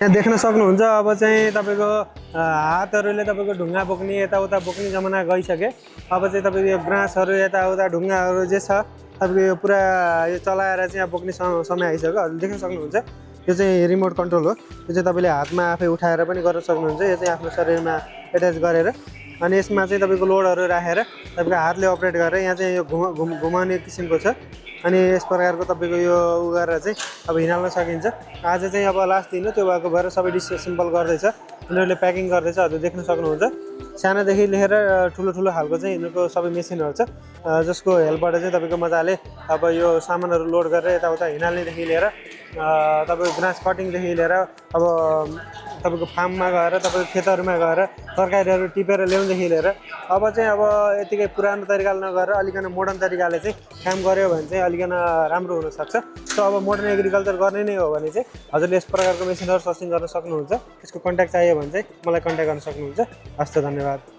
यहाँ देख्न सक्नुहुन्छ अब चाहिँ तपाईँको हातहरूले तपाईँको ढुङ्गा बोक्ने यताउता बोक्ने जमाना गइसके। अब चाहिँ तपाईँको यो ग्राँसहरू यताउता ढुङ्गाहरू जे छ तपाईँको यो पुरा यो चलाएर चाहिँ अब बोक्ने समय आइसक्यो। हजुरले देख्न सक्नुहुन्छ यो चाहिँ रिमोट कन्ट्रोल हो। यो चाहिँ तपाईँले हातमा आफै उठाएर पनि गर्न सक्नुहुन्छ। यो चाहिँ आफ्नो शरीरमा एट्याच गरेर अनि यसमा चाहिँ तपाईँको लोडहरू राखेर तपाईँको हातले अपरेट गरेर यहाँ चाहिँ यो घुमाउने किसिमको छ। अनि यस प्रकारको तपाईँको यो उ गरेर चाहिँ अब हिँड्न सकिन्छ। आज चाहिँ अब लास्ट दिन हो, त्यो भएको भएर सबै डिसएसेम्बल गर्दैछ, यिनीहरूले प्याकिङ गर्दैछ। हजुर देख्न सक्नुहुन्छ सानोदेखि लिएर ठुलो ठुलो खालको चाहिँ यिनीहरूको सबै मेसिनहरू छ, जसको हेल्पबाट चाहिँ तपाईँको मजाले अब यो सामानहरू लोड गरेर यताउता हिँड्नेदेखि लिएर तपाईँको ग्रास कटिङदेखि लिएर अब तपाईँको फार्ममा गएर तपाईँको खेतहरूमा गएर तरकारीहरू टिपेर ल्याउनेदेखि लिएर अब चाहिँ अब यतिकै पुरानो तरिकाले नगरेर अलिकन मोडर्न तरिकाले चाहिँ काम गऱ्यो भने चाहिँ अलिकन राम्रो हुनसक्छ। सो अब मोडर्न एग्रिकल्चर गर्ने नै हो भने चाहिँ हजुरले यस प्रकारको मेसिनहरू सस्टिङ गर्न सक्नुहुन्छ। यसको कन्ट्याक्ट चाहियो भने चाहिँ मलाई कन्ट्याक्ट गर्न सक्नुहुन्छ। हस् त, धन्यवाद।